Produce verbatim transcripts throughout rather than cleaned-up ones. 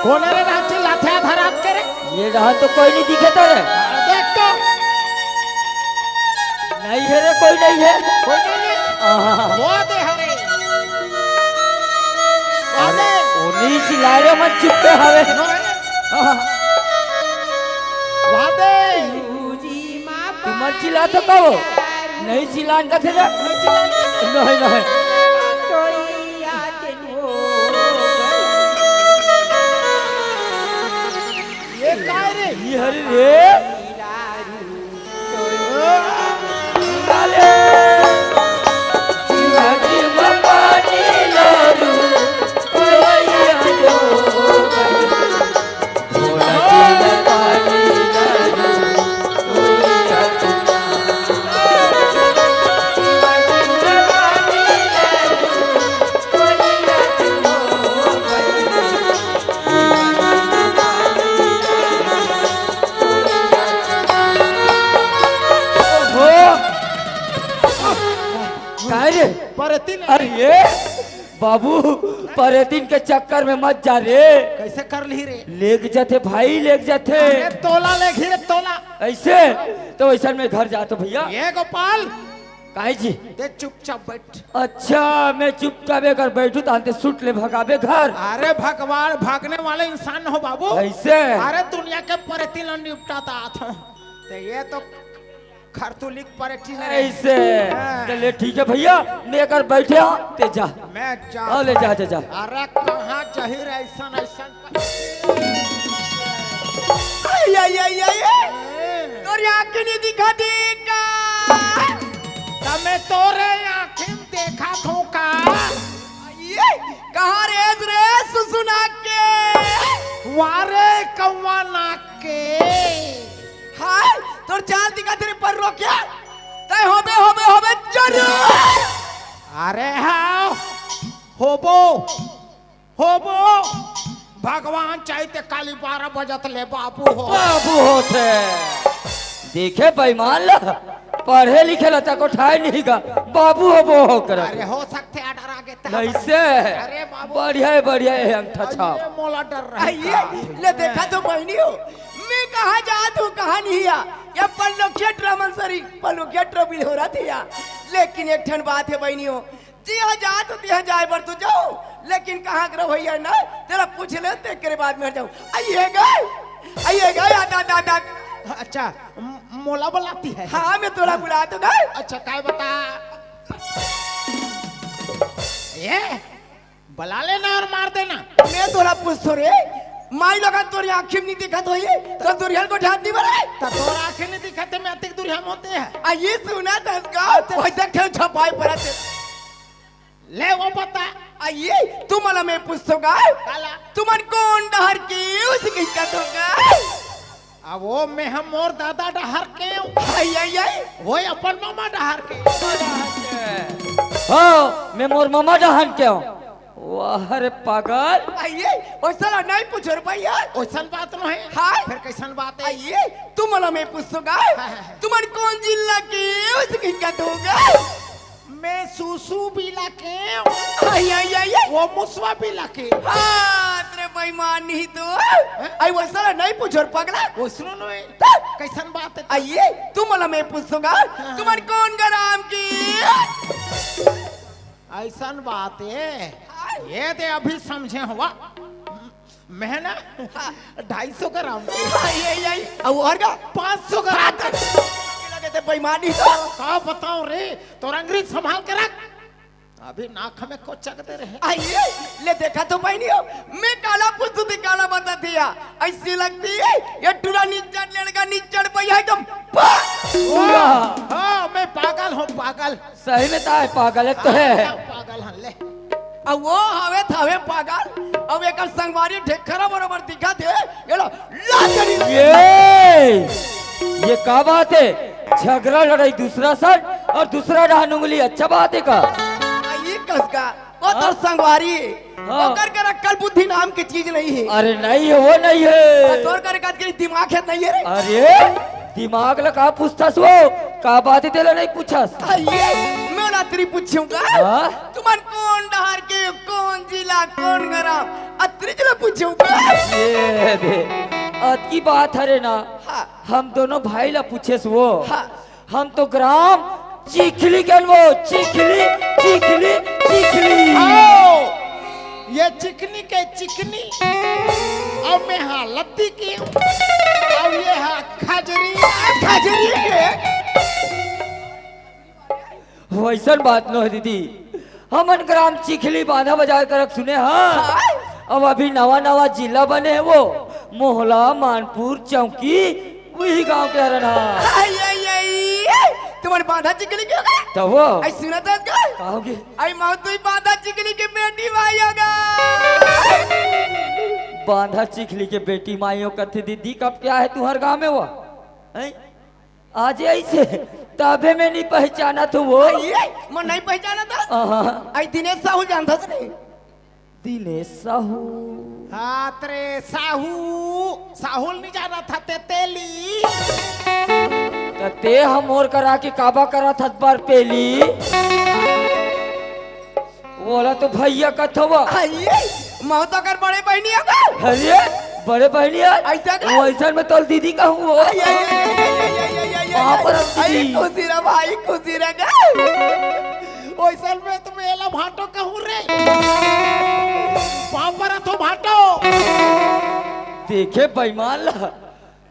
कोने रे रांची लाथे आधा रात के रे? ये डहन तो कोई नहीं दिखे रे। अरे देख तो। नहीं है रे, कोई नहीं है। कोई नहीं है। आहा। वो दे हरे। वो अरे, दे। वो नहीं चिल्ला रे, मन चुप पे हवे। नो है। आहा। वो दे। तुमन चिल्लात हो का वो? नहीं चिल्लान का थे ना? नहीं, नहीं। ये काय रे? ये हरी रे। ओहो! काय रे? परती ले। अरे ये बाबू, परेतिन के चक्कर में मत जा रे। कैसे कर ली रे? लेग जाथे भाई, लेग जाथे। अरे तोला लेगी रे, तोला। ऐसे? तो ऐसा में घर जा तो भैया। ये गोपाल। काहे जी? ते चुपचाप बैठ। अच्छा, मैं चुपचाप एकर बैठू, तान ते सूट ले भगाबे घर। अरे भगवान, भागने वाले इंसान हो बाबू। ऐसे? अरे दुनिया के परेतिन ला निपटाता था। ते ये तो खरतुलिक परेतिन है। ऐसे? हाँ। चले ठीक है भैया, मैं एकर बैठे हूँ, ते जा। मैं जा। हाँ, ले जा, जा, जा। अरे कहाँ जहीर ऐसन, ऐसन। आई, आई, आई, आई, आई। ए। तोर आँखी नहीं दिखा दी का? तमे तोरे आँखी में देखा थो का? आई, कहाँ रे, रे सुसुना के? वारे कौवा नाक के। हाय, तोर चाल दिखा तेरे पर रो क्या? तय होबे, होबे, होबे जरूर। अरे हाँ, होबो। होबो, भगवान चाही ते काली बारह बजत ले बाबू हो। बाबू होथे। देखे बेईमान ला, पढ़े लिखे ला तको ठाय नहीं गा, बाबू होबो हो करत। अरे हो सकथे आ डरा गे त। कैसे? अरे बाबू। बढ़िया है, बढ़िया है, अंगठा छाप। ये मोला डर रहा है। आइए, ले देखा तो बहनी हो, मैं कहाँ जात हूँ, कहाँ नहीं आ। ये पल्लो खेत रमन सरी, पल्लो खेत रबिल हो रहा थी या। लेकिन एक ठन बात है बहनी हो, जिहाँ जात हो, तिहाँ जाए बर तो जाओ, लेकिन कहाँ के रहो भैया ना, तेरा पूछ ले, ते करे बाद में जाओ। आइए गए, आइए गए, आ, दा, दा, दा। अच्छा, म-, मोला बुलाती है? हाँ, मैं तोला बुला तो गए। अच्छा, काय बता? ये, बुला लेना और मार देना। मैं तोला पूछतो रे, माई लोगन तोरी आँखी में नहीं दिखत होई, तो दुरिहन को ढांप दी बरे। तो तोर आँखी नहीं दिखत है, मैं अतिक दुरिहन होते हैं। आ, ये सुना दस गाँव, वैसे खेल छपाई पड़ा थे। ले वो बता। आइए, तुमला मैं पूछतो गा। काला? तुमन कोन डहर के उस किसका तो गा? अब वो मैं हम मोर दादा डहर के हूँ। आई, आई, आई। वो अपन मामा डहर के। हाँ, मैं मोर मामा डहर के हूँ। वाह रे पागल। आइए, ओइसन ला नहीं पूछो रे भैया। ओइसन बात नहीं है। हाँ? फिर कैसन बात है? आइए, तुमला मैं पूछतो गा। हाँ, हाँ, हाँ। तुमन कोन जिला के उस किसका तो गा? मैं सुसु बिला के। आई, आई, आई, आई। वो मुसवा बिला के। हाँ, तेरे बेईमान नहीं तो। हैं? आई, वो साला नहीं पूछो रे पगला। वो सुनो नो, ए। हाँ। कैसन बात है? आइए, तुमला मैं पूछतो गा, हाँ। तुमन कोन ग्राम की? ऐसन बात है। हाँ। ये ते अभी समझे हुआ। मैं ना हाँ। ढाई सौ ग्राम के। हाँ, ये, ये, ये। अब और का? पाँच सौ ग्राम हाँ, के। लगे थे बेईमानी तो। का बताऊं रे, तोर अंग्रेज संभाल के रख। अभी नाक में कोचक दे रहे। आइए, ले देखा तो बहनी हो, मैं काला पुस्तु थी, काला बता दिया। ऐसी लगती है, ये टूरा निच्चड़ लड़का निच्चड़ भैया एकदम पा-, वाह, हाँ, मैं पागल हूँ, पागल। सही में ताय पागल है तो है। हाँ, पागल हन ले। अब वो हवे थावे पागल, अब एकर संगवारी ढेखरा बरोबर दिखा दे, ये लो, ला तेरी। ये, ये का बात है? झगड़ा लड़ाई दूसरा साइड और दूसरा डहान उंगली, अच्छा बात है का? आ, ये कस का? वो हाँ? तोर संगवारी, हाँ। ओकर कर अक्कल बुद्धि नाम की चीज नहीं है। अरे नहीं है, वो नहीं है। आ, तोर कर कद के दिमाग है नहीं है रे। अरे दिमाग ला का पूछथस वो? का बात है तेला नहीं पूछस? आ, ये मैं ना तेरी पूछूंगा। हाँ? तुमन कोन डहार के, कोन जिला, कोन ग्राम, आ तेरे चला पूछूंगा। ये दे, अतकी बात हरे ना, हाँ। हम दोनों भाई ला पूछेस वो। हाँ। हम तो ग्राम चिखली के वो, चिखली, चिखली, चिखली। आओ, ये चिकनी के चिकनी, अउ मैं हा लत्ती के, अउ ये हा खजरी, खजरी के। वैसन बात नो हे दीदी, हमन ग्राम चिखली बांधा बजार करक सुने हा। हाँ। अब अभी नवा नवा जिला बने हे वो, मोहला, मानपुर, चौकी, वही गांव के हरन हा। आई, आई, आई, तुम्हारे बांधा चिखली क्यों गए? तब वो आई सुना था का? का होगे? आई मौत हुई बांधा चिखली के बेटी माई होगा। बांधा चिखली के बेटी माई हो कथे दीदी, कब क्या है तुहर गांव में वो? हैं? आज ऐसे तबे में नहीं पहचाना तू वो। ये मैं नहीं पहचाना था। हाँ। आई दिनेश साहू जानता से नहीं? दिनेश साहू। हाँ, तेरे साहू, साहुल नहीं जाना था ते तेली। त ते हमोर करा के काबा करा था बार पेली। वोला तो भैया कथवा। आई, मौत अगर बड़े बहनी होगा। अरे, बड़े बहनी है। ऐसा का? वो ऐसा में तोल दीदी कहूँ वो। आई, आई, आई, आई, आई, आई, आई, आई, आई, पाँव पर आई, दीदी। खुशी रह भाई, खुशी रह गा। ओइसन में तुम एला भाटो कहूँ रे। पाँव पर तो भाटो। देखे बेईमान ला,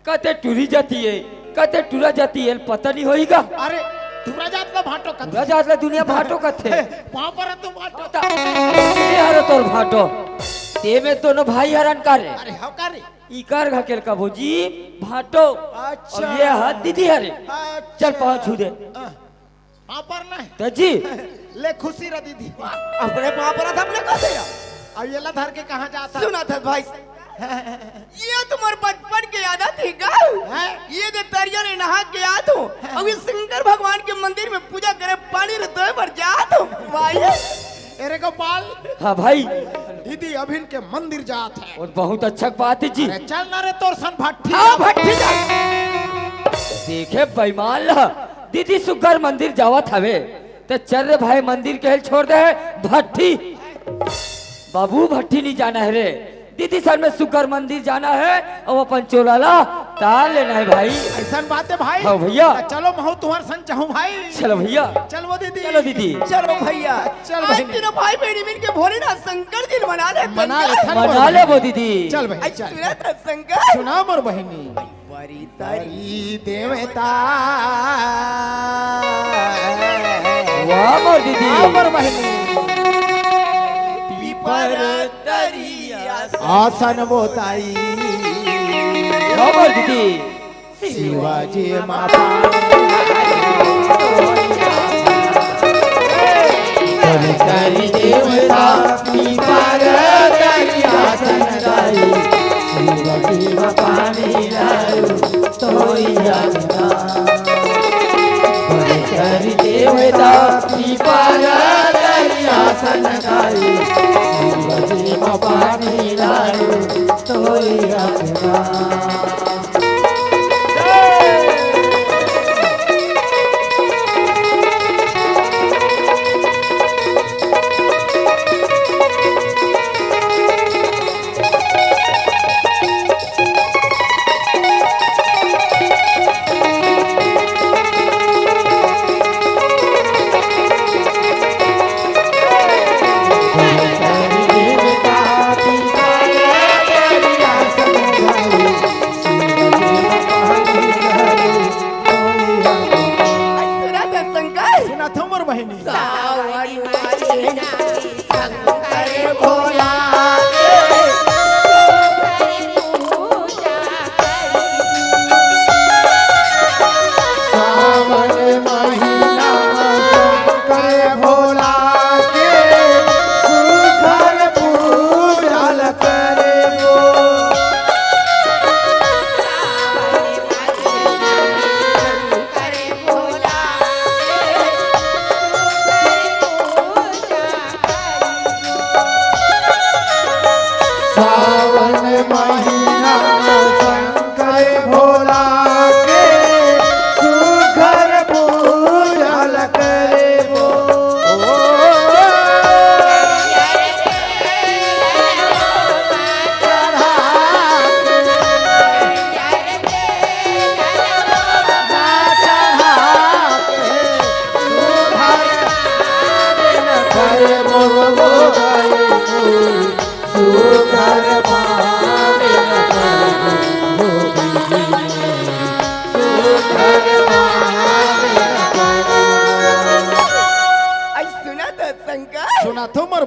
कते टूरी जाती है, कते टूरा जाती है, पता नहीं होई गा। अरे, टूरा जात ला भाटो कथे। टूरा जात ला दुनिया भाटो कथे। पाँव पर तो भाटो। ये हरो तोर भाटो। ते में दोनों भाई हरन का रे। अरे, हव का रे? इकर घकेल का भौजी भाटो। अच्छा। अब ये हाथ दीदी हरे। अच्छा। चल पाँव छू दे। हाँ। पाँव पर नहीं। तो जी। ले खुशी रह दीदी। अपने पाँव पर था, अपने को दे। अब ये ला धर के कहाँ जाता? सुना था भाई। ये तुम्हारे बचपन के याद आती गा। हैं? ये जो तरिया ले नहा के आत हो, अब ये शंकर भगवान के मंदिर में पूजा करे, पानी रे दोय बर जात हो। भाई। अरे गोपाल। हाँ भाई। दीदी अभिन के मंदिर जात है। और बहुत अच्छा बात है जी। अरे चल ना रे, तोर सन भट्ठी हाँ, जा। भट्ठी जा। देखे बेईमान ला, दीदी सुग्घर मंदिर जावत हवे, त चल रे भाई, मंदिर के छोड़ दे, भट्ठी। बाबू, भट्ठी नहीं जाना है रे, दीदी सन में सुग्घर मंदिर जाना है, अब अपन चोला ला तार लेना है भाई। ऐसन बात है भाई। हाँ भैया। त चलो महू तुम्हार संग चाहूँ भाई। चलो भैया। चल वो दीदी। चलो दीदी। चलो भैया। चल आज बहिनी। तीनों भाई बहनी मिलके भोलेनाथ शंकर जी मना ले मना ले शंकर। थन मना मोर ले बहिनी। वो दीदी। चल बहिनी, आज चल। सुना था शंकर। सुना मोर बहिनी। बड़ी तरी देवता। वाह मोर दीदी। वाह मोर बहिनी। पीपर तरिया आसन बोताई। वाह मोर दीदी। शिवाजी माता। करी देवता की पार करी आसन गाई। शिवाजी पानी दारू तोई जाता। करी देवता की पार करी आसन गाई। शिवाजी पानी दारू तोई जाता।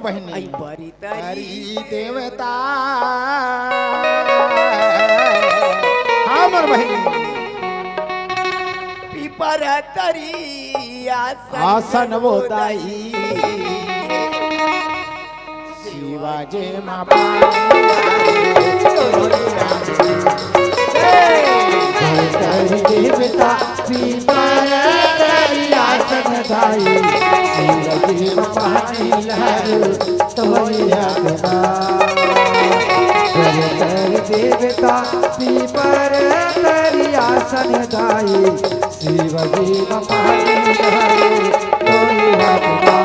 बहिनी। आई बरी तरी। अरे देवता। हाँ, मोर बहिनी। पीपर तरी आसन आसन वो वो दाई। दाई। शिवाजी मा पानी। जय। जय देवता पीपर तरी आसन दाई, शिवाजी मा पानी लारू तोय आगना। जय देवता पीपर तरी आसन दाई, शिवाजी मा पानी लारू तोय आगना।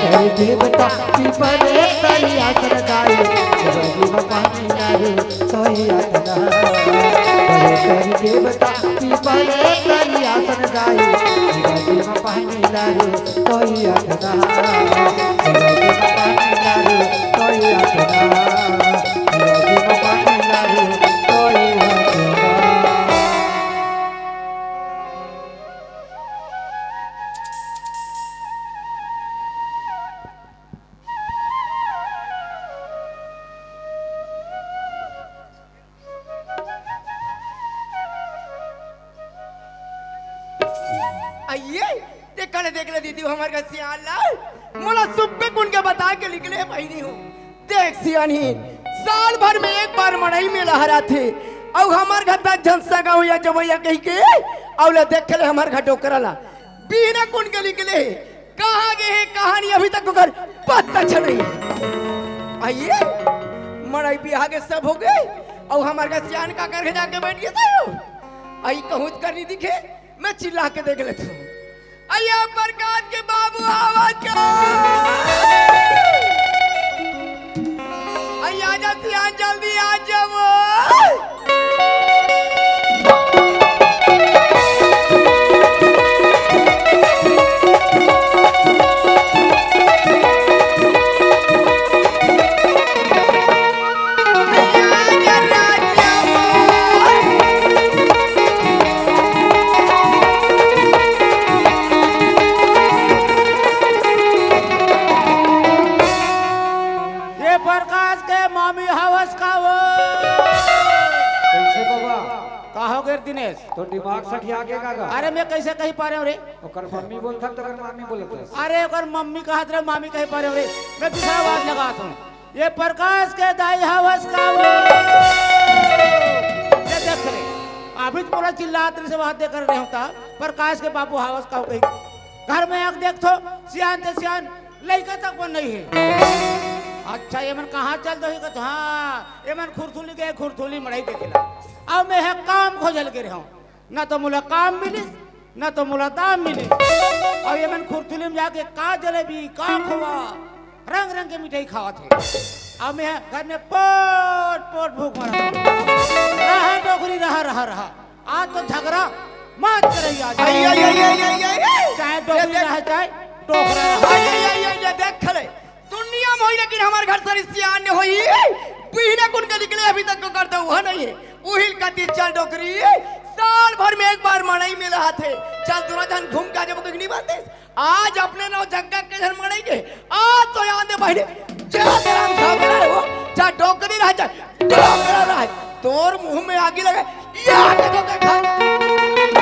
जय देवता पीपर तरी आसन दाई, शिवाजी मा पानी लारू तोय आगना। जय देवता पीपर तरी आसन दाई, शिवाजी मा पानी लारू तोय आगना। शिवाजी मा पानी लारू तोय आगना। शिवाजी मा पानी लारू तोय आगना। आइए, ते कने देख ले दीदी, हमर घर सियान ला, मोला सुब्बे कुन के बता के निकले बहिनी हो। देख सियानी, साल भर में एक बार मड़ई मेला हराथे, अउ हमर घर दस झन सगा हुआ जवैया कहि के, अउ ला देख ले हमर घर डोकरा ला, बिहना कुन के निकले हे, कहाँ गे हे, कहाँ नहीं, अभी तक ओकर पता चल रही है। आइए, मड़ई बिहा के सब हो गए, अउ हमर घर सियान का करके जाके बैठ गए थे। आई कहूँ करनी दिखे, मैं चिल्ला के देख लेता हूँ। अइया प्रकाश के बाबू आवाज के। अइया जा सियान जल्दी आ जाओ। ये प्रकाश के मामी हवस का वो। कैसे बाबा? का हो गे दिनेश? तो दिमाग सठिया के का गा? अरे मैं कैसे कही पा रहे हूँ रे? ओकर मम्मी बोलत हस, तो ओकर मामी बोलत हस। अरे ओकर मम्मी कहत रहे, मामी कही पा रहे हूँ रे। मैं दूसरा बात लगात हूँ। ये प्रकाश के दाई हवस का वो। ये देख रे, अभी तो पूरा चिल्लात रहे से बात देख रहे होता। प्रकाश के बाबू हवस का हो गई। घर में आके देख तो, सियान ते सियान, लइका तक वो नहीं है। अच्छा, ये मन कहाँ चल दो ही कहत, हाँ, ये मन खुरथुली के, खुरथुली मड़ई देखेला। अब मैं है काम खोजल के रहा हूँ, ना तो मोला काम मिलिस, ना तो मोला दाम मिलिस। अब ये मन खुरथुली में जाके का जलेबी, का खोवा, रंग रंग के मिठाई खावत हे। अब मैं घर में पोट पोट भूख मरत हूँ। रहा डोकरी, रहा, रहा, रहा। आज तो झगड़ा मत करइया आज। आई, आई, आई, आई, आई, आई, आई। चाहे डोकरी ये देख। रहे, चाहे डोकरा रहे। आई, आई, आई, आई, ये देख खले। दुनिया में होई, लेकिन हमर घर सरी सियान ने होई। बिहना कुन के निकले, अभी तक ओकर तो वह नहीं है। उहिल कती चल डोकरी, साल भर में एक बार मड़ई मेला आथे। चल दूनों झन घूम के आ जाबो, कुछ नहीं बात है। आज अपने नौ जग्गा के झन मड़ई के, आज तो याद है बहिनी, जय राम घबरा हो, चाहे डोकरी रहे, चाहे डोकरा रहे, तोर मुंह में आगी लगे, ये आगे तो देखा।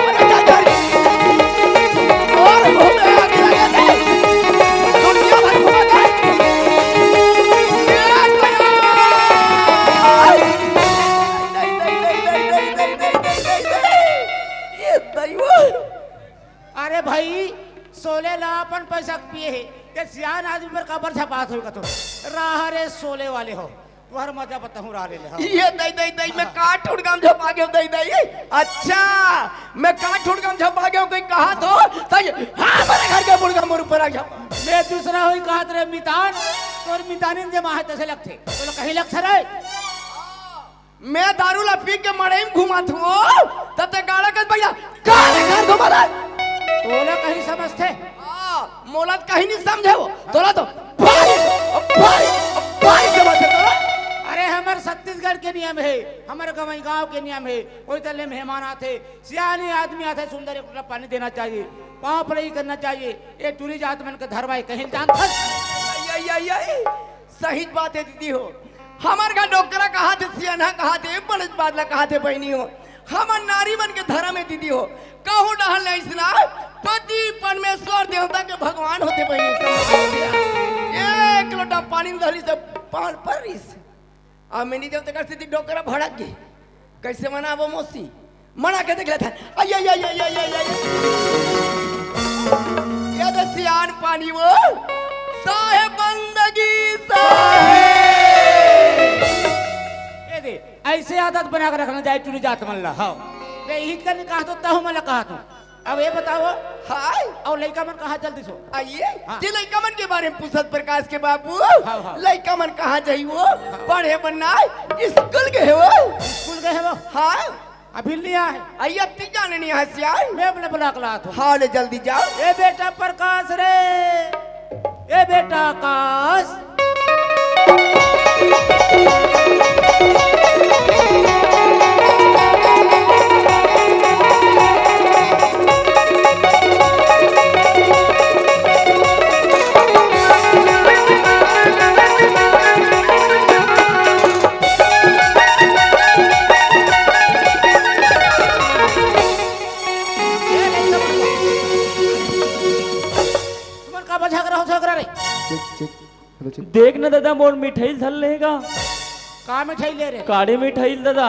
अरे चाचा जी, तोर मुंह में आगी लगे रे, दुनिया भर घूमत है। ये भैया। नहीं, नहीं, नहीं, नहीं। ये दैव। अरे भाई, सोले ला अपन पैसा के पिए हे, ते सियान आदमी पर काबर झपात होई कथो? राह रे सोले वाले हो, तुहर मजा बताहूँ राह ले ले, हाँ। ये दई, दई, दई, मैं हाँ। काठ उड़गाम झपा गयो, दई, दई। अच्छा, मैं काठ उड़गाम झपा गयो, कोई कहा तो, तो ये, हाँ, मेरे घर के मुड़गा मोर ऊपर आ झपा। मैं दूसरा होई कहा तेरे मितान, तोर मितानिन जमा है तैसे लगथे, तो कहीं लगथे रे। मैं दारू ला पी के मड़ई में घुमात हूँ, तब ते गाड़ा कस भैया, काले घर घुमा रहा है। तोला कहीं समझथे? हाँ, मोला तो कहीं नहीं समझे वो। तोला तो भाई, भाई, भाई समझे तोला। अरे, हमर छत्तीसगढ़ के नियम है, हमर गंवई गांव के नियम है। कोई तले मेहमान आथे, सियानी आदमी आथे, सुंदर एक लोटा पानी देना चाहिए, पाँव पड़ई करना चाहिए। ये टूरी जात मन के धरवाई कहीं जानथस? आई, आई, आई, सही बात हे दीदी हो। हमर घर डोकरा कहाथे, सियाना कहाथे, बड़े बात ला कहाथे बहिनी हो। हमर नारी मन के धरम हे दीदी हो। कहूँ डहर ले अइसना पति परमेश्वर देवता के भगवान होथे बहिनी, समझ गया? एक लोटा पानी धरी से पान पर रहिस। अब मिनी देव तेकर सेती डोकरा भड़क गे। कइसे मनाबो मौसी? मना के देख लेथन। आई, आई, आई, आई, आई, आई, आई। ये दे सियान पानी वो, साहेब बंदगी साहेब। ये दे, अइसे आदत बना के रखना चाही टूरी जात मन ला। हाँ। ते इही कन कहा तो तहु मन ला कहा तो। अब ये बताओ, हाय। अउ लइका मन कहाँ चल दिस हो? आइए, हाँ। ये लइका मन के बारे में पूछत प्रकाश के बाबू। हाँ, हाँ। लइका मन कहाँ जाही वो? हाँ। पढ़े बर ना स्कूल गे हे वो। स्कूल गे हे वो? हाँ। अभी नहीं आए। आइए, अत्ती जाने नहीं आए सियान। मैं अपने बुला के लात हूँ। हाँ, ले जल्दी जाओ। ए बेटा प्रकाश रे, ए बेटा आकाश। तुमन का झगड़ा हो झगड़ा रे? Check, check. देख न ददा, मोर मिठाई ल धर लेगा। का मिठाई ले रे? काड़ी मिठाई ल ददा।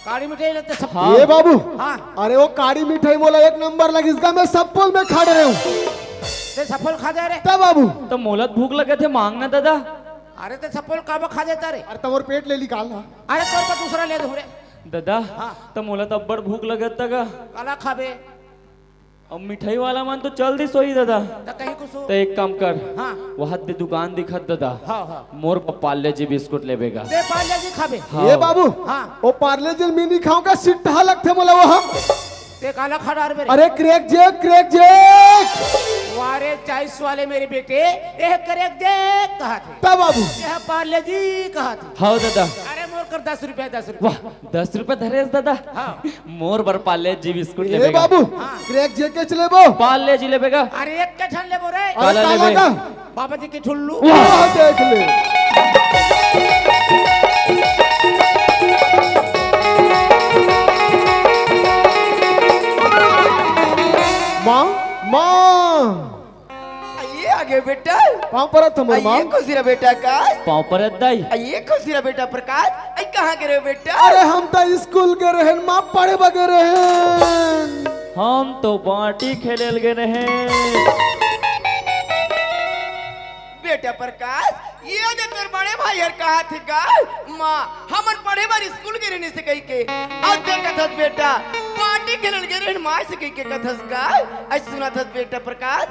काड़ी मिठाई लेते सब। हाँ। ए बाबू। हाँ। अरे वो काड़ी मिठाई मोला एक नंबर लगिस गा, मैं सब पोल में खा डरे हूँ। ते सब पोल खा दे रे। त बाबू। त मोला त भूख लगे थे, मांग न ददा। अरे ते सब पोल का खा देता रे? अरे तमोर पेट ले निकाल ना। अरे तोर पर दूसरा ले दे रे। ददा। हाँ। त मोला त अब्बड़ भूख लगत गा। काला खाबे? अब मिठाई वाला मन तो चल दिस होही ददा। त कहीं कुछ हो। त एक काम कर। हाँ। वहाँ दे दुकान दिखत ददा। हाँ, हाँ। मोर बर पार्ले जी बिस्कुट लेबे गा। ते पार्ले जी खाबे? हाँ। ए बाबू। हाँ। ओ पार्ले जी ल मैं नी खाऊं गा, सिट्ठा लगथे मोला वो हम। ते काला खा डारबे रे? अरे क्रैक जैक, क्रैक जैक। वारे चाइस वाले मेरे बेटे, ये क्रैक जैक कहाथे। त बाबू। ये पार्ले जी कहाथे। हाँ ददा। अरे मोर कर दस रुपया, दस रुपया। वाह, दस रुपया धरे हस ददा। हाँ। मोर बर पार्ले जी बिस्कुट ए लेबे गा। बाबू, हाँ। क्रैक जैक के लेबो? पार्ले जी लेबे गा। अरे एक के ठन लेबो रे। अरे काला काला लेबे? का? बाबा जी के ठुल्लू। वाह, देख ले। माँ, माँ। आइए आगे बेटा। पाँव परत हंव मोर माँ। आइए खुशी रह बेटा का। पाँव परत दाई। आइए खुशी रह बेटा प्रकाश। आई कहाँ गे रहे बेटा? अरे हम त स्कूल गे रहेन माँ, पढ़े बर गे रहेन। हम तो बांटी खेले ल गे रहेन। बेटा प्रकाश, ये दे तोर बड़े भाई हर कहाथे गा, माँ, हमन पढ़े बर स्कूल गे रहेन से कहिके। अउ ते कथस बेटा, बांटी खेले ल गे रहेन माँ से कहिके कथस गा। अई सुनत हस बेटा प्रकाश,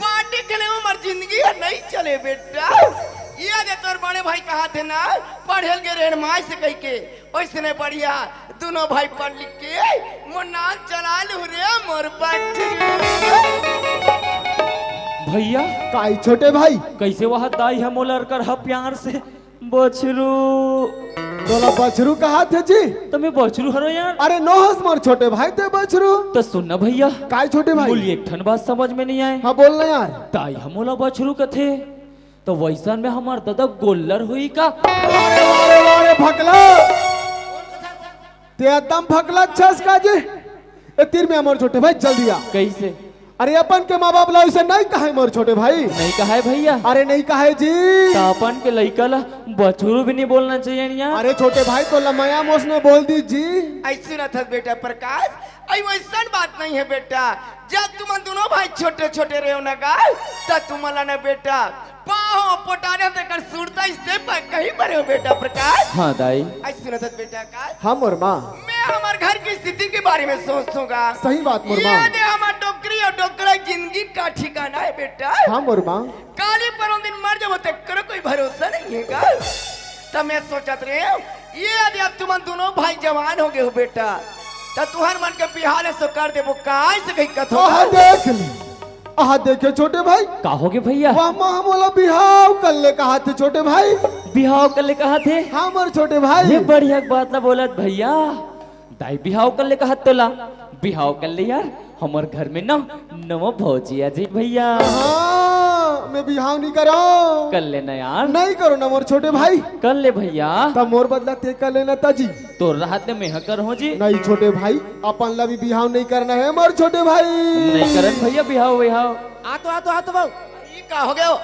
बांटी खेले में हमर जिंदगी ह नइ चले बेटा। ये दे तोर बड़े भाई कहाथे ना, पढ़े ल गे रहेन माँ से कहिके। ओइसने बढ़िया, दूनों भाई पढ़ लिख के मोर नाम चला लूं रे मोर बछरू। भैया। काई छोटे भाई? कइसे वह दाई ह मोला अरकरहा प्यार से बछरू। तोला बछरू कहाथे जी? त मैं बछरू हरों यार। अरे नो हस मोर छोटे भाई ते बछरू। त सुन ना भैया। काई छोटे भाई? बोली एक ठन बात समझ में नइ आय। हाँ बोल ना यार। दाई ह मोला बछरू कथे। त वइसन में हमर ददा गोल्लर होही का? अरे वाह रे, वाह रे, भकला। ते एकदम भकला छस का जी। ए तीर में मोर छोटे भाई, जल्दी आ। कइसे? अरे अपन के माँ बाप ला वइसे नइ कहाय मोर छोटे भाई। नइ कहाय भैया? अरे नइ कहाय जी। त अपन के लइका ला बछरू भी नइ बोलना चाहिए न यार। अरे छोटे भाई तोला मया मोस ने बोल दिस जी। अई सुनत हस बेटा प्रकाश, अई वइसन बात नइ हे बेटा। जब तुमन दूनों भाई छोटे छोटे रहेव न गा, त तुमन ला न बेटा पाँव पोटारे तेकर सुरता इस्ते पर कहीं परे हो बेटा प्रकाश। हाँ दाई। अई सुनत हस बेटा का? हाँ मोर माँ। मैं हमर घर के स्थिति के बारे में सोचथों गा। सही बात मोर माँ। ये दे हमर डोकरी अउ डोकरा के जिंदगी का ठिकाना हे बेटा। हाँ मोर माँ। काली परों दिन मर जाबो तेकरो कोई भरोसा नइ हे गा। त मैं सोचत रहेंव, ये दे अब तुमन दूनों भाई जवान हो गे हो बेटा, त तुहर मन के बिहाव ल सो कर देबो, काय से कहीं कथों। आहा देख ले, आहा देखे छोटे भाई। का हो गे भैया? वह माँ मोला बिहाव कर ले कहाथे छोटे भाई। बिहाव कर ले कहाथे? हाँ मोर छोटे भाई। ये बढ़िया बात ला बोलत भैया। दाई बिहाव कर ले कहाथे तोला। बिहाव कर ले यार, हमर घर में ना नवा भौजी आ जाही भैया। हाँ। बिहाव नहीं करो। कर ले ना यार। नहीं करो ना मोर छोटे भाई। कर ले भैया। तब मोर बदला ते कर लेना ताजी। तोर रहत ले मेंह करहूं जी। नहीं छोटे भाई, अपन ला भी बिहाव नहीं करना है मोर छोटे भाई। नहीं करन भैया बिहाव बिहाव। आ तो, आ तो, आ तो बाबू। ई का हो गयो?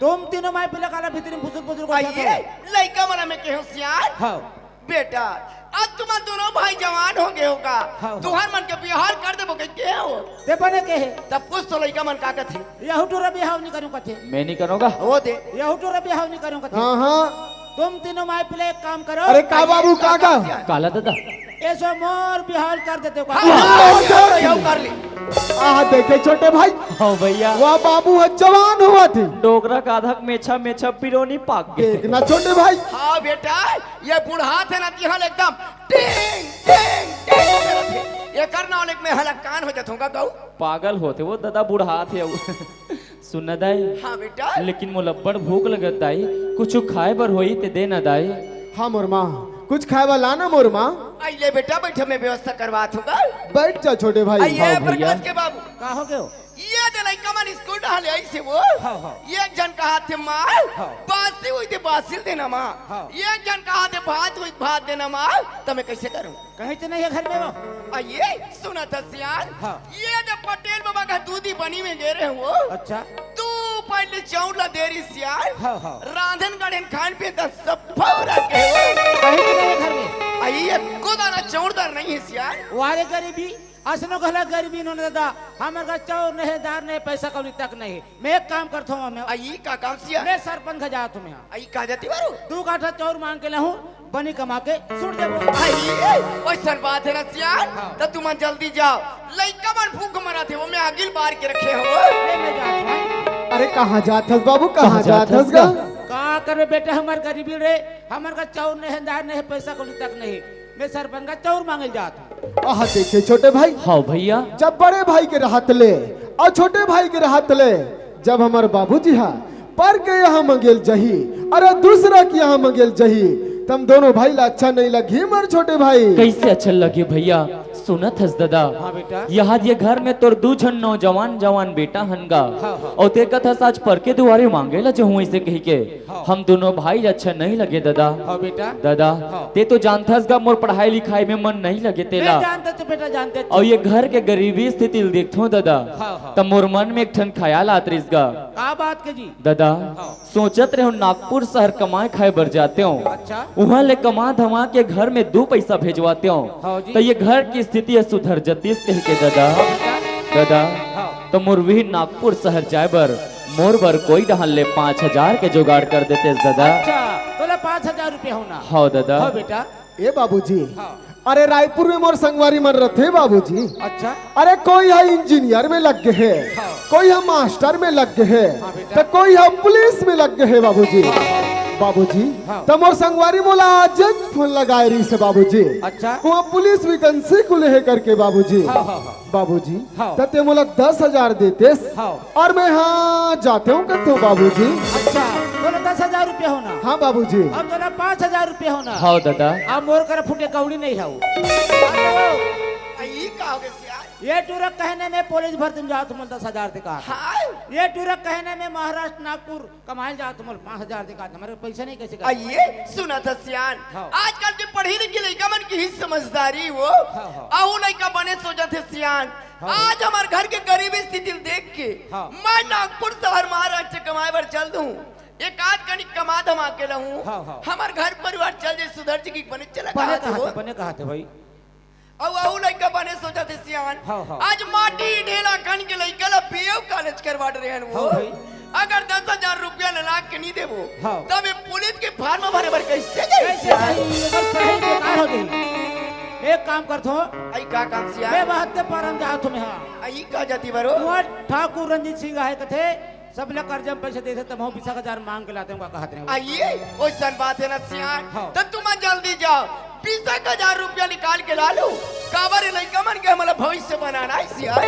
तुम तीनों माई पिला काला भीतरी में फुसुर फुसुर कर भाई, जाते ये हो। लइका मना में केहू सियान। हाँ। बेटा, अब तुमन दोनों भाई जवान हो गए हो का? हाँ, हाँ। तुहर मन के बिहाव कर देबो कहिके हो। ते बने के हे। तब कुछ तो लइका मन का कथे? यहू टूरा बिहाव नहीं करूं कथे। मैं नहीं करूंगा। वो दे। यहू टूरा बिहाव नहीं करूं कथे। हाँ, हाँ। तुम तीनों माई पिला एक काम करो। अरे का बाबू, का, का? काला दादा। ऐसो मोर बिहाव कर देते हो का? हाँ, हाँ, हाँ, हाँ, कर ले। आ देखे छोटे भाई। हाँ भैया। वाह बाबू, ह जवान हुआ थे। डोकरा का आधक मेछा, मेछा पिरोनी पाक गए। देखना छोटे भाई। हाँ बेटा, ये बुढ़ात हे ना, तिहां ले एकदम टिंग, टिंग, टिंग करत हे। एकर नाव ले मैं हलाकान हो जाथंव का गऊ। पागल होथे वो दादा, बुढ़ात हे वो। सुन ना दाई। हाँ बेटा। लेकिन मोला अब्बड़ भूख लगत दाई, कुछु खाए बर होई ते दे ना दाई। हाँ मोर माँ, कुछ खाए बर ला ना मोर माँ। आई ले बेटा, बैठ, मैं व्यवस्था करवाथंव का। बैठ जा छोटे भाई। आई ये हाँ भैया। प्रकाश के बाबू। का हो गयो? ये दे लइका मन स्कूल डहार ले आइस हे वो। हाँ, हाँ। एक झन कहाथे माँ, हाँ। बासी हुई ते बासी ल देना माँ। हाँ। एक झन कहाथे भात हुई ते भात देना माँ, त मैं कइसे करंव? कहीं तो नहीं है घर में वो। आ ये सुना था सियान। हाँ। ये दे पटेल बाबा का दूधी बनी में गे रहे वो। अच्छा। दू पैंट ले चाउर ला दे रही सियान। हाँ, हाँ। रांधन गढ़न खान पीन त सब फौरा के वो। कहीं तो नहीं है घर में। आ ये एको दाना चाउर दार नहीं है सियान। वारे गरीबी। असनो घला गरीबी नोहे दादा, हमर घर चाउर नहीं, दार नहीं, पैसा कौड़ी तक नहीं। मैं एक काम करथंव, मैं आ, ई का काम सिया? मैं सरपंच घर जाथंव मैं। आ, ई का जाती बारू? दू काठा चाउर मांग के लाहूं, बनी कमा के सुट देबो। आ, ई, ओइसन बात हे ना सिया? हाँ। त तुमन जल्दी जाव, लइका मन भूख मरत हे, वो मैं आगी ल बार के रखे हंव। ले, मैं जाथंव। अरे कहाँ जात हस बाबू, कहाँ कहाँ जात जात हस हस गा? गा? का करबे बेटा, हमर गरीबी रे, हमर घर चाउर नहीं, दार नहीं, पैसा कौड़ी तक नहीं। मैं सरपंच घर चाउर मांगे ल जाथंव। आह, देखे छोटे भाई। हाँ भैया। जब बड़े भाई के रहत ले अउ छोटे भाई के रहत ले, जब हमर बाबूजी हा पर के यहाँ मांगे ल जाही, अरे दूसरा के यहाँ मांगे ल जाही, त हम दोनों भाई ला अच्छा नहीं लगही मोर छोटे भाई। कइसे अच्छा लगही भैया? सुनत हस दादा? हाँ बेटा। यहाँ ये घर में तोर दू झन नौजवान जवान बेटा हन गा। हाँ, हाँ। अउ ते कथस आज पर के दुवारे मांगे ला जाहूं अइसे कहिके। हाँ। हम दोनों भाई अच्छा नहीं लगे दादा। हाँ बेटा। दादा, हाँ। ते तो जानथस गा मोर पढ़ाई लिखाई में मन नहीं लगे तेला। मैं जानथंव तो बेटा, जानथंव तो। अउ ये घर के गरीबी स्थिति ल देखथंव दादा, हाँ, हाँ। त मोर मन में एक ठन ख्याल आत रहिस गा। का बात के जी? दादा, हाँ। सोचत रहेंव नागपुर शहर कमाए खाए बर जातेंव। अच्छा। उहाँ ले कमा धमा के घर में दू पैसा भेजवातेंव। हाँ जी। त ये घर के स्थिति ह सुधर जतिस कहिके दादा। हाँ बेटा। दादा, हाँ। त मोर भी नागपुर शहर जाए बर मोर बर कोई डहन ले पाँच हजार के जुगाड़ कर देतेस दादा। अच्छा, तोला पाँच हजार रुपया होना। हाँ दादा। हाँ बेटा। ए बाबूजी, हाँ। अरे रायपुर में मोर संगवारी मन रथे बाबूजी। अच्छा। अरे कोई ह इंजीनियर में लग गे हे, हाँ। कोई ह मास्टर में लग गे हे, हाँ बेटा। त कोई ह पुलिस में लग गे हे बाबूजी। हाँ। बाबूजी, हाँ। त मोर संगवारी मोला आज फोन लगाए रहिस हे बाबूजी। अच्छा। वो पुलिस वैकेंसी खुले हे करके बाबूजी। हाँ, हाँ, हाँ। बाबूजी, हाँ। त ते मोला दस हजार देतेस। हाँ। अउ मैं हाँ जातेंव कथंव बाबूजी। अच्छा, तोला दस हजार रुपया होना। हाँ बाबूजी। अब तोला पाँच हजार रुपया होना। हाँ दादा। अब मोर करा फुटे कौड़ी नहीं हव। ई का हो गे सियान? ये टूरा कहने में पुलिस भर्ती में जाथंव, मोला दस हजार दे का। हाँ। ये टूरा कहने में महाराष्ट्र नागपुर कमाए ल जाथंव, मोला पाँच हजार दे का, हमर पैसा नहीं कइसे का? आइए, सुनत हस सियान। हाँ। आजकल के पढ़े लिखे लइका मन के ही समझदारी वो। हाँ, हाँ। अउ लइका बने सोचत हे सियान। हाँ। आज हमर घर के गरीबी स्थिति ल देख के हाँ। मैं नागपुर शहर महाराष्ट्र कमाए बर चल दूं, एक आध कनिक कमा धमा के लाहूं, हाँ, हाँ। हमर घर परिवार चल जाही, सुधर जाही, बने चला बने कहाथे कहा वो। थे, बने कहाथे भाई। अउ अउ लइका बने सोचत हे सियान। हाँ, हाँ। आज माटी ढेला खन के लइका ला बीए कॉलेज करवा डरे हन वो। हाँ भाई। अगर दस हजार रुपया ला लाके नहीं देबो, हाँ। तब ये पुलिस के फार्म भरे बर कइसे जाही कैसे सियान? जाही? अगर पढ़ाई बेकार हो जाही। एक काम करथंव। आई का काम सियान? मैं वहां ते पारम जाथंव मैं, हाँ। आई का जाती बरो? वहाँ ठाकुर रंजीत सिंह हे कथे, सबला करजा में पैसा देथे, तब हम बीस हजार मांग के लातेंव, का कहत रहे हो? आइए, ओइसन बात हे ना सियान, हाँ। त तुमन जल्दी जाव, बीस हजार रुपया निकाल के ला लो, काबर ए लइका मन के हमला भविष्य बनाना हे सियान।